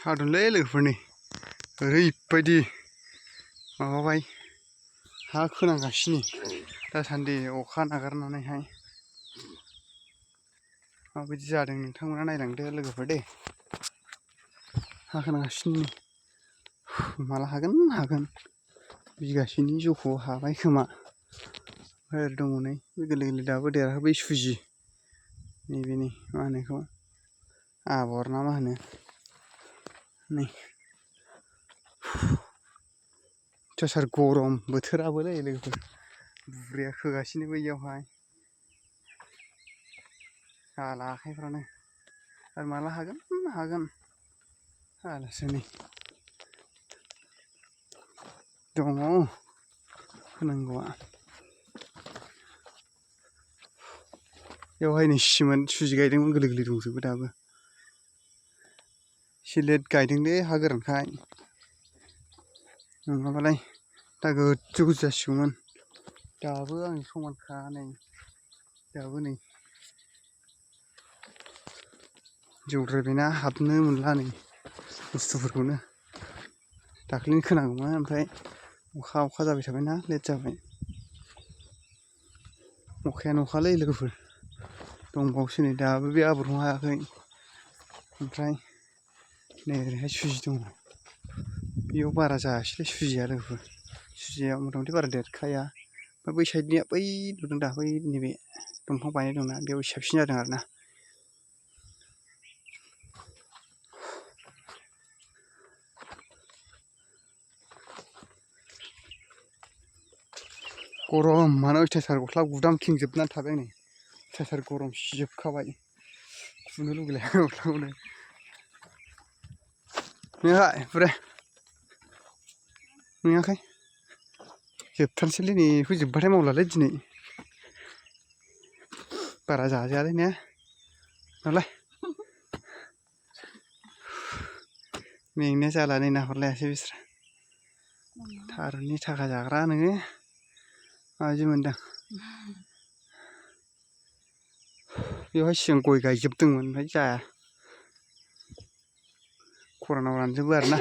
हादोंलै लोगोफोरनि ओरैबायदि माबाबाय हा खोनांगासिनो दासान्दि अखा नागारनानैहाय माबायदि जादों नोंथांमोना नायलांदो लोगोफोर दे हा खोनांगासिनो माला हागोन बिगासेनि जख'आव हाबाय खोमा ओरै दङ नै गोरलै गोरलै दाबो देराखै बै सुजि नैबेनि मा होनो बेखौ आबर ना मा होनो नै अयथासार गरम बोथोराबोलै लोगोफोर बुब्राया खोगासिनो बैयावहाय जाला आखाइफ्रानो आरो माला हागोन हालासो नै दङ होनांगौआ बेवहाय नै सिमोन सुजि गायदोंमोन गोरलै गोरलै दंजोबो दाबो एसे लेट गायदोंलै हा गोरानखाय नङाबालाय दा गोजौ गोजौ जासिगौमोन दाबो आंनि समानखा नै दाबो नै जौद्रायबायना हाबनो मोनला नै बुस्थुफोरखौनो दाख्लैनो खोनांगौमोन ओमफ्राय अखा जाबाय थाबायना लेट जाबाय अखायानो अखालै लोगोफोर दंबावोसो नै दाबो बे आबरखौनो हायाखै ओमफ्राय नै ओरैहाय सुजि दङ बेयाव बारा जायासैलै सुजिया लोगोफोर सुजिया मथा मथि बारा देरखाया ओमफ्राय बै साइडनिया बै नुदों दा बै नैबे दंफां बायनाय दंना बेयाव साबसिन जादों आरोना गरमानो अयथासार गस्ला गुदाम खेंजोबनानै थाबाय नै अयथासार गरम सिजोबखाबाय खुनो लुगैलायबाय गस्लाखौनो मेङाखै बुरे मेङाखै जोबथारनोसैलै नै बेखौ जोबबाथाय मावलालै दिनै बारा जाजायालै ने नालाय मेंनाया जाला नै नाहरलायासै बिस्रा थारुननि थाखा जाग्रा नोङो माबायदि मोनदों बेवहाय सिगां गय गायजोबदोंमोन ओमफ्राय जाया खरानाव रानजोबो आरोना